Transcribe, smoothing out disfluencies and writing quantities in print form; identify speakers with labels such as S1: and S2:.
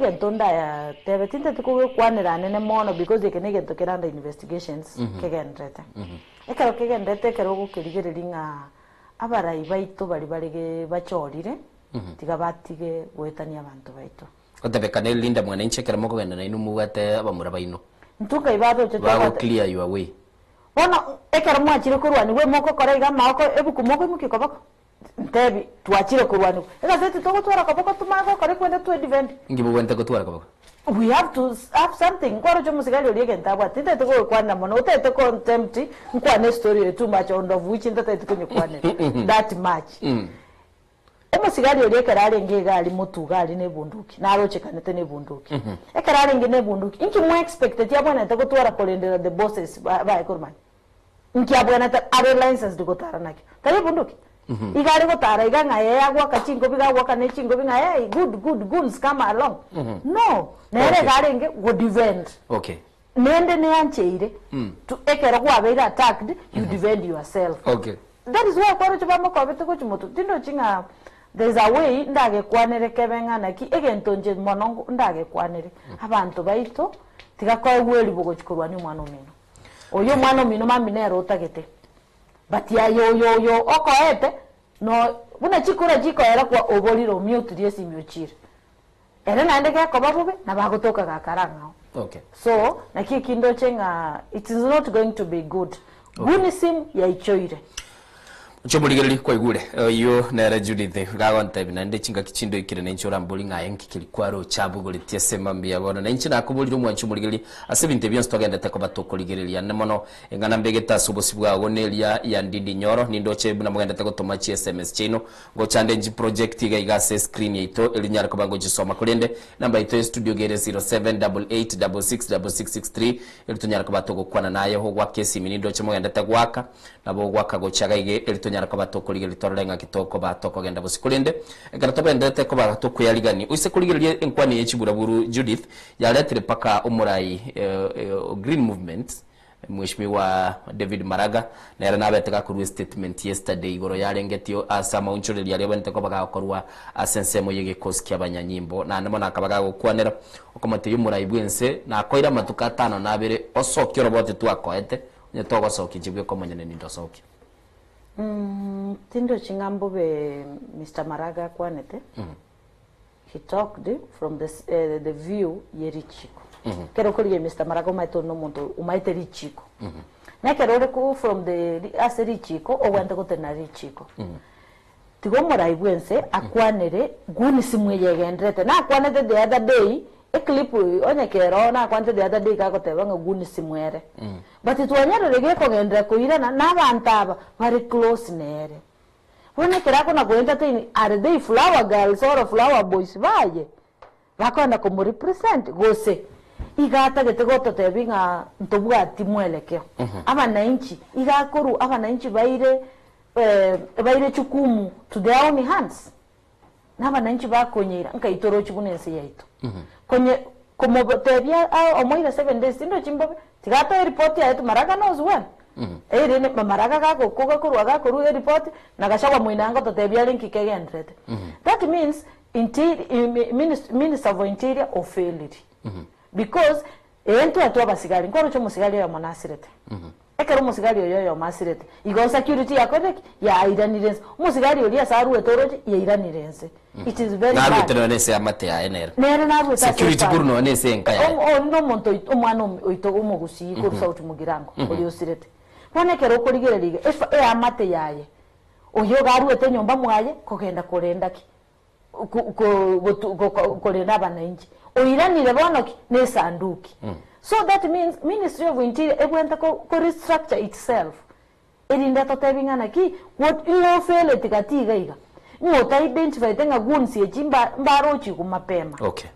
S1: Egento ndayatebe, tinteti kogekwanera anene mono because eke negento kere under investigations kegenderete. Ekero kegenderete ekero ogokerigereria ng'a abarai baito baria bare ge bachorire, tiga batige goetania abanto baito.
S2: Gotebekana Linda mwananchi ekero mokogenda nainwe mobwate abamura baino.
S1: Intwe nkai baroche
S2: Bago
S1: twabwate.
S2: clear your way.
S1: Bono ekero mwachire korwanigwa emogokora iga amaoko ebuku mokoimokia koboko. Ntebi, twachire korwanigwa. Egaseti togotwara koboko tomanye gokora ekwende twe defend.
S2: Inki bogwente gotwara koboko?
S1: We have to have something. Nkwaroche omosigari oria egento abwate. Tintagete kogekwanera mono. Otagete kontempt nkwane estory eye too much on of which ntatagete konyekwanera that much. Omosigari oria ekero arenge iga aria motwe iga aria na ebunduki, narochekanete na ebunduki. Ekero arenge na ebunduki, inki mwa expecteti abwenerete gotwara korendera the bosses baye korwa mani? Inki abwenerete are licensed gotara nakio? Tari ebunduki? Iga are gotara iga ng'a ee agoaka chinkobi iga agoaka ne chinkobi ng'a ee good good goons come along. No, nere
S2: Okay.
S1: iga arenge go defend.
S2: Okay.
S1: Nende neancheire to ekero kwabeire attacked you defend yourself.
S2: Okay.
S1: That is why kwaroche bamokobete gochia motwe. Tindochi ng'a there is a way ndagekwanere kebe ng'a naki egento inche mono ndagekwanere abanto baito tiga koegwa eribo gochia korwania omwana omino. Oyo omwana omino mambia nere otagete, but aye oyo oyo okoete no buna chikura chikoera kwa oborire omiutirie esimi ochire. Ere naende gekoba bobe nabo agotoka gakare ang'ao.
S2: Okay.
S1: So naki eki ndoche ng'a it is not going to be good. Gunism yaichoire.
S2: Inche omorigereria kwaigure, oyio nere Judith, gagontebia naende chingaki chindoikire nainche orambori ng'a aye nki keria kwaroche abogoretie ase mambia bono. Nainche nakoborire omwanchi omorigereria ase ebinto ebi bionsi togendete koba tokorigereria. Ande mono eng'ana mbegete ase obosio bwao neria ya Ndindi Nyoro, nindoche buna mogendete gotoma chi sms chiaino, ngocha nde nchiproject iga iga ase escreen yaito erio nyare koba ngochisoma. Korende enamba yaito ya estudio iga ere 0788666663 erio tonyare koba togokwana naye ogoaka esimi nindoche mogendete goaka. Nabo ogoaka gochia iga iga erio tonyare koba tokorigereria torore ng'aki tokoba tokogenda bosio. Korende ekero togenderete koba tokweyarigania, oise korigereria enkwani ye chiburaburu Judith yaretire mpaka omorai o Green Movement Mheshimiwa David Maraga nere nabete gakorua estatement yesterday igoro yarengetio ase amaonchoreria aria abwenerete koba gakorwa ase ensemo y'egekosi ki'abanyanyimbo. Naende mono akaba gagokwanera okomotebia omorai bw'ense nakoire amatuko atano na abere osokie oroboti twakoete Onye togosokia inche bweka omonyene nindosokie.
S1: Tindochi ng'a mbobe Mister Maraga akwanete, he talked from the the view ye richiko. Ekero okorigia Mister Maraga omanyete ore nomonto omaete richiko. Na ekero ore ko from the ase richiko obwenerete gotenena richiko. Tiga omorai bwense akwanere gunism eye egenderete. Nakwanete the other day, eclip onye kero nakwanete the other day gagoteba ng'a gunism ere. But twanyarire gekogenderera koirana na abanto aba bare close nere. Bono ekero akona ko entertain are they flower girls or flower boys baye? Bakoenda komorepresent gose iga atagete gototebia ng'a ntobwati mwelekeo. Abananchi iga akorwa abananchi baire baire jukumu to their own hands. Na abananchi bakonyeira nkai torochi buna ense yaito. Konye komotebia omoire 7 days tindochi mbobe tiga atoe eripoti yaye to Maraga knows well. Ere ne Maraga gagokoga korwa gakorwa eripoti na Gachagua moino angototebia are nki kegenderete. That means Minister of Interior ofailed because ee ntwetwe abasigari, nkoroche omosigari oyomo nasirete. Ekero omosigari oyo oyomo asirete, igo security yakorire ki? Yairanire ense. Omosigari oria ase aruete oroche, yairanire ense. It is very bad.
S2: Naruete nonya nese amate yaye nere.
S1: Nere naruete ase
S2: Security
S1: efamily.
S2: korwa nonya nese enka yaye.
S1: Oyo nomonto oito omwana oito omogusii korwa South Mugirango oria osirete. Bono ekero okorigereria iga, efa eamate yaye, oyo iga aruete nyomba mwaye kogenda korenda ki? Korenda abananchi. Oiranire bono ki? Ne esanduki. So that means Ministry of Interior ebwenerete ko restructure itself erinde etotebi ng'a naki ng'o ofaileti gati iga iga, ng'o otaidentifyete ng'a goons echi mbarochigwe mapema.
S2: Okay.